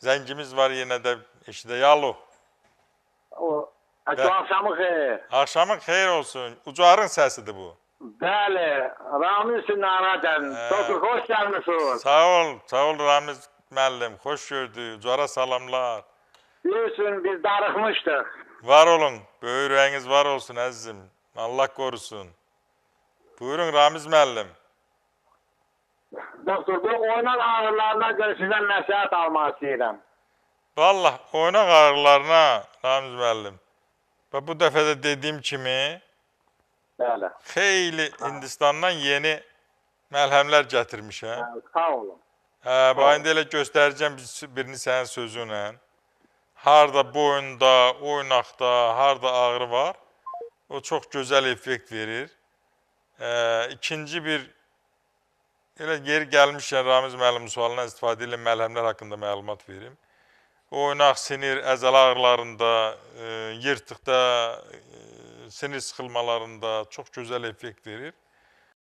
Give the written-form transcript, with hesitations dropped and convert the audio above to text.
Zəngimiz var yenə də eşidək. Alo. Axşamın xeyir. Axşamın xeyir olsun. Ucarın səsidir bu. Bəli, Ramiz Naradan. Çox xoş gəlmisiniz. Sağ ol, sağ ol Ramiz müəllim. Xoş gördük. Ucara salamlar. Bilirsiniz, biz darıxmışdıq. Var olun. Böyük ürəyiniz var olsun əzizim. Allah qorusun. Buyurun Ramiz müəllim. Doktor, bu oynaq ağrılarına görə sizdən məsləhət almaq istəyirəm. Vallah, oynaq ağrılarına Ramiz müəllim. Və bu dəfə də dediyim kimi, bəli, xeyli Hindistandan yeni məlhəmlər gətirmişəm. Sağ olun. Hə, bax, indi elə göstərəcəm birini sənin sözünlə. Harda boyunda, oynaqda, harda ağrı var, o çox gözəl effekt verir. İkinci bir, elə yeri gəlmişkən Ramiz müəllimin sualından istifadə ilə məlhəmlər haqqında məlumat verim. Oynaq, sinir, əzələ ağrılarında, yırtıqda, sinir sıxılmalarında çox gözəl effekt verir.